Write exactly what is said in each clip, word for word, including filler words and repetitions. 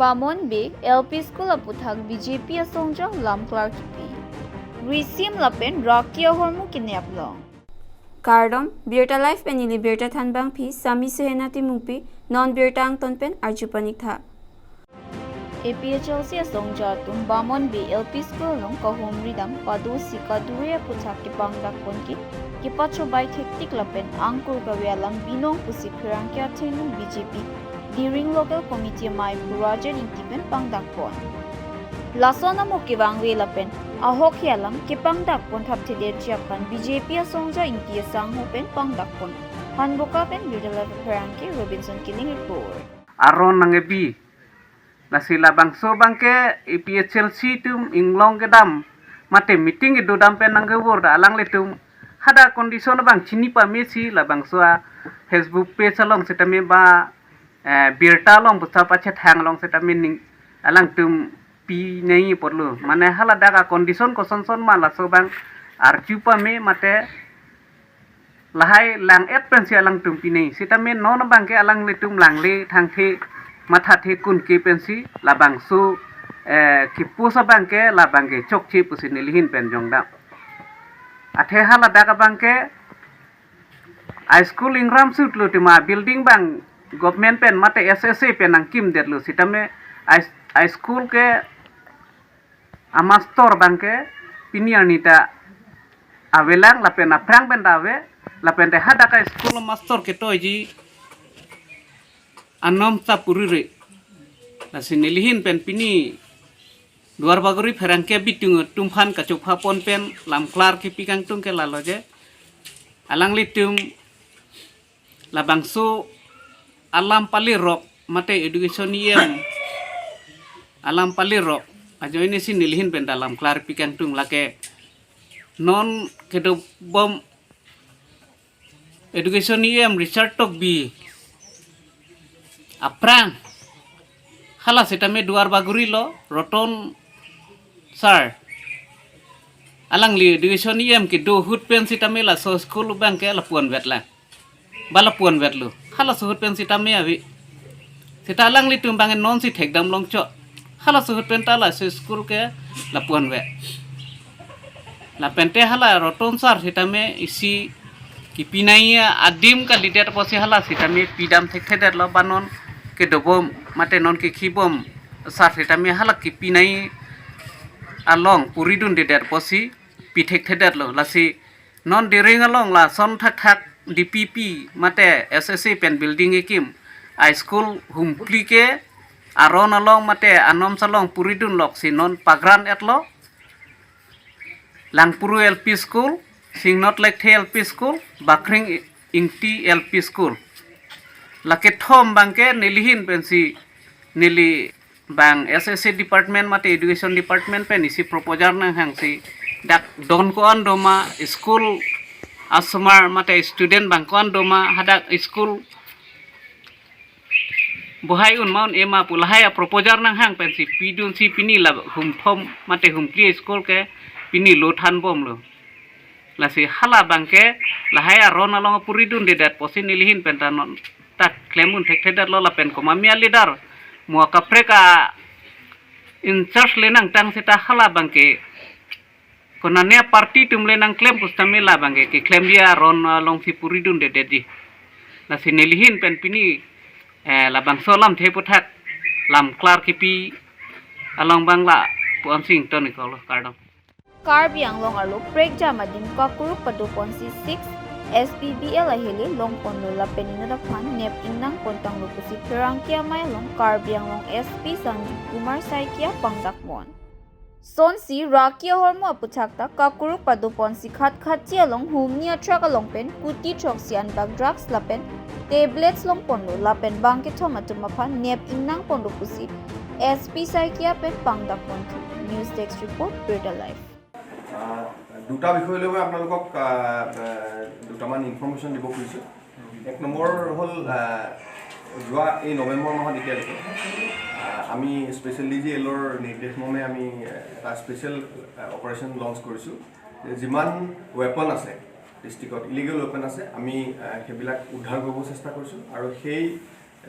Bamon Bey L P School aputhak B J P asongja lamklar kipi. Risim lapen raki ahormu kenep long. Kardom, Birta Live pen neli birta thanbangpi Sami Suhena Timungpi, non birta angton pen arju paniktha. A P H L C asongja atum Bamon Bey L P School along kahumri dam padosi kadure aputhak kepangdak pon ke kepachobai thektik lapen angkur kave alam binong pusi pherangke athengno B J P Diring Local Committee amei Purajen Ingti pen pangdak pon. Lason amo kevangve lapen ahokhe alam kepangdak pon thapthedetji aphan B J P asongja Ingti asangho pen pangdak pon Hanboka pen Birta Live pherangke Robinson Killing report. Aron nangkebi. Lasi labangso abangke A P H L C atum inglong kedam mate meeting kedodam pen nangkevor ta alanglitum hadak condition abang chini pamesi labangso a Facebook page along setame ba, eh, birta along pusa pachethang along setame ning alangtum pinei apotlo. Mane haladak a condition kosonson ma laso abang arju pame mate lahai lang-et pensi alangtum pinei. Setame non abangke alanglitum langle thangthe mathathe kunke pensi labangso, eh, kepost abangke labangke chokche pusi nelihin pen jongdam. Athe haladak abangke a school ingram sutlo tema building abang government pen mate S S A pen nangkimdetlo setame a, a school ke amastor abangke pini arni ta avelang lapen aphrang pen ta ave lapen te hadak a school amastor ketoiji anom ta purire. Lasi nelihin pen pini Duar Bagori pherangke bitung atum aphan kachopha pon pen lamklar kipi kangtung ke lalo je. Alanglitum labangso alam palirok mate education E M alam palirok ajoine si nelihin pen ta lamklar kipi kangtung lake non kedobom education E M Richard Tokbi aphrang hala setame Duar Bagori lo Roton sir. Alangli education E M kedo ahut pen setame laso school abangke lapu-an vetlang. Ba lapu-an vetlo. Halaso ahut pen setame ave. Seta alanglitum abang non si thekdam longchot. Halaso ahut pen ta laso school ke lapu-an vet. Lapen te hala Roton sir setame isi kepinei adim kalidet apotsi hala setame pidam thekthedetlo ba non kedobom mate non kekhibom sir setame hala kepinei along puridundedet apotsi pi thekthedetlo. Lasi non Diring along lason thakthak D P P mate S S A pen building kekim a school humphli ke aron along mate anom salong puridun loksi non pagran-etlo. Langpuru L P School, Singnot Lekthe L P School, Bakring Ingti L P School. Lake thom abangke nelihin pensi neli abang S S A department mate education department pen isi proposal nanghangsi dak don ko-an doma school asomar mate student abang ko-an doma hadak school bohai un ma un-e ma pu lahai a proposal nanghang pensi pidunsi pini la humthom mate humphli school ke pini lo thanbomlo. Lasi hala abangke lahai aron along puridundedet apotsi nelihin pen ta non ta klem un thekthedetlo lapen komat a leader mo kaprek a in charge le nangtang seta hala abangke konane party atum le nangklem pusitame la abangke keklemji aron alongsi puridundedetji. Lasi nelihin pen pini, eh, labangso alamthe aputhak lamklar kipi along abang lapu-an si ington-iklo, kardom. Karbi Anglong arlo prekjam adim kakuruk padoponsi six S P B L ahele longponlo lapen inut aphan nep ingnang pontanglo pusi pherangke amei along Karbi Anglong S P Sanjeev Kumar Saikia pangdak pon. Sonsi raki ahormu aputhak ta kakuruk padoponsi khatkhatji along humni atruck along pen kuti throksi anbak drugs lapen tablets longponlo lapen bangkethom atum aphan nep ingnang ponlo pusi S P Saikia pen pangdak ponthu. News Desk Report, Birta Live. আহ, দুটা বিষয় লৈ মই আপোনালোকক, আহ, আহ, দুটামান ইনফৰমেশ্যন দিব খুজিছোঁ। এক নম্বৰ হ'ল, আহ, যোৱা এই নৱেম্বৰ মাহত এতিয়ালৈকে, আহ, আমি স্পেচিয়েল ডি জি এলৰ নিৰ্দেশ মৰ্মে আমি, আহ, এটা স্পেচিয়েল, আহ, অপাৰেশ্যন লঞ্চ কৰিছোঁ। যে যিমান ৱেপন আছে ডিষ্ট্ৰিক্টত, ইলিগেল ৱেপন আছে, আমি, আহ, সেইবিলাক উদ্ধাৰ কৰিব চেষ্টা কৰিছোঁ। আৰু সেই,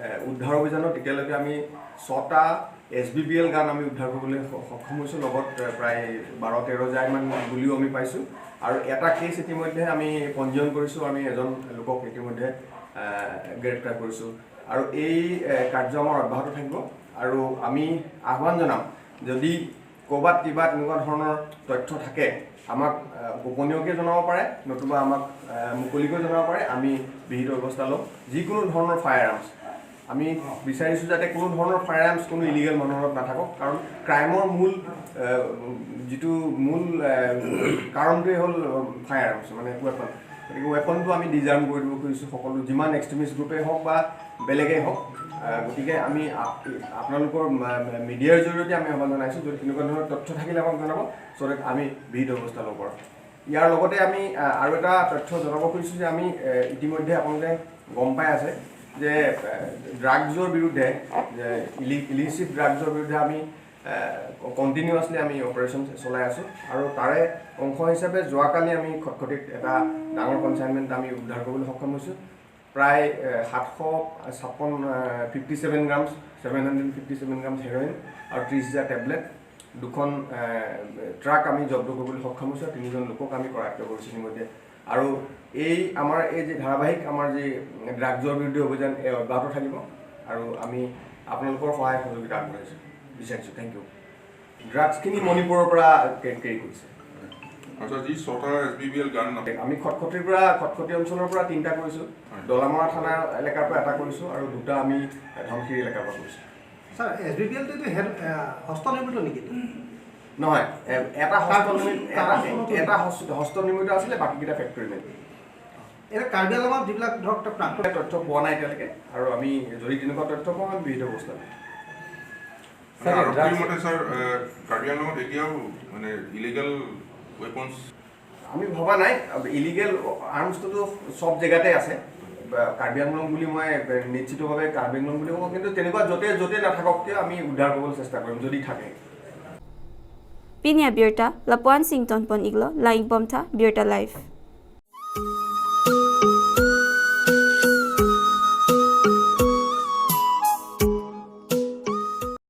আহ, উদ্ধাৰ অভিযানত এতিয়ালৈকে আমি ছটা এছ বি বি এল গান আমি উদ্ধাৰ কৰিবলৈ স- সক্ষম হৈছোঁ। লগত এ, প্ৰায় বাৰ তেৰ জাৰমান গুলীও আমি পাইছোঁ। আৰু এটা কেছ ইতিমধ্যে আমি পঞ্জীয়ন কৰিছোঁ, আমি এজন লোকক ইতিমধ্যে এ, গ্ৰেপ্তাৰ কৰিছোঁ। আৰু এই এ, কাৰ্য আমাৰ অব্যাহত থাকিব। আৰু আমি আহ্বান জনাম, যদি ক'ৰবাত কিবা তেনেকুৱা ধৰণৰ তথ্য থাকে, আমাক এ, গোপনীয়কৈ জনাব পাৰে, নতুবা আমাক এ, মুকলিকৈ জনাব পাৰে। আমি বিহিত ব্যৱস্থা ল'ম। যিকোনো ধৰণৰ ফায়াৰ আৰ্মছ আমি বিচাৰিছোঁ যাতে কোনো ধৰণৰ ফায়াৰ আৰ্মছ কোনো ইলিগেল মানুহৰ লগত নাথাকক, কাৰণ ক্ৰাইমৰ মূল এ, যিটো মূল এ, কাৰণটোৱে হ'ল ফায়াৰ আৰ্মছ, মানে ৱেপন। গতিকে ৱেপনটো আমি ডিজআৰ্ম কৰি দিব খুজিছোঁ। সকলো যিমান এক্সট্ৰিমিষ্ট গ্ৰুপেই হওক বা বেলেগেই হওক, এ, গতিকে আমি আপ- আপোনালোকৰ মা- মিডিয়াৰ জৰিয়তে আমি আহ্বান জনাইছোঁ, যদি তেনেকুৱা ধৰণৰ তথ্য থাকিলে আমাক জনাব, চ' ডেট আমি বিহিত ব্যৱস্থা ল'ব পাৰোঁ। ইয়াৰ লগতে আমি আ, আৰু এটা তথ্য জনাব খুজিছোঁ যে আমি এ, ইতিমধ্যে আপোনালোকে গম পাই আছে যে এ, ড্ৰাগছৰ বিৰুদ্ধে, যে ইলি- ইলিচিট ড্ৰাগছৰ বিৰুদ্ধে আমি কণ্টিনিউৱাছলি আমি অপাৰেশ্যন চলাই আছোঁ। আৰু তাৰে অংশ হিচাপে যোৱাকালি আমি খটখটিত এটা ডাঙৰ কনচাইনমেণ্ট আমি উদ্ধাৰ কৰিবলৈ সক্ষম হৈছোঁ। প্ৰায় এ, সাতশ ছাপন্ন, fifty seven grams, seven hundred fifty seven grams heroin আৰু ত্ৰিছ হাজাৰ টেবলেট, দুখন এ, ট্ৰাক আমি জব্দ কৰিবলৈ সক্ষম হৈছোঁ। তিনিজন লোকক আমি কৰায়ত্ত কৰিছোঁ ইতিমধ্যে। আৰু এই আমাৰ এই যি ধাৰাবাহিক আমাৰ যি ড্ৰাগছৰ বিৰুদ্ধে অভিযান, এই অব্যাহত থাকিব। আৰু আমি আপোনালোকৰ সহায় সহযোগিতা আগবঢ়াইছোঁ, বিচাৰিছোঁ। Thank you. ড্ৰাগছখিনি মণিপুৰৰ পৰা কে- কেৰি কৰিছে। আচ্ছা, যি ছটা এছ বি বি এল গান নাম আমি খটখটিৰ পৰা, খটখটি অঞ্চলৰ পৰা তিনিটা কৰিছোঁ। দলামৰা থানা এলেকাৰ পৰা এটা কৰিছোঁ আৰু দুটা আমি ধনশিৰি এলেকাৰ পৰা কৰিছোঁ। ছাৰ, এছ বি বি এলটো এইটো হেণ্ড- এ, হস্তনিৰ্মিত নেকি এইটো? নহয়, এ- এটা হস্তনিৰ্মিত, এটা এটা হস্ত- হস্তনিৰ্মিত আছিলে, বাকীকেইটা ফেক্টৰী মেড। এতিয়া কাৰ্বি আংলঙত যিবিলাক ধৰক প্ৰাক্তন তথ্য পোৱা নাই এতিয়ালৈকে, আৰু আমি যদি তেনেকুৱা তথ্য পাওঁ আমি বিহিত ব্যৱস্থা ল'ম। মানে আৰক্ষীৰ মতে ছাৰ, এ, কাৰ্বি আংলঙত এতিয়াও মানে ইলিগেল ৱেপনছ আমি ভবা নাই। ইলিগেল আৰ্মছটোতো সব জেগাতে আছে। বা কাৰ্বি আংলং বুলি মই নিশ্চিতভাৱে কাৰ্বি আংলং বুলি ক'ব, কিন্তু তেনেকুৱা য'তে য'তে নাথাকক কিয় আমি উদ্ধাৰ কৰিবলৈ চেষ্টা কৰিম যদি থাকে। Pini abirta lapuan sington pon iglo, lang-ik bomtha, Birta Live.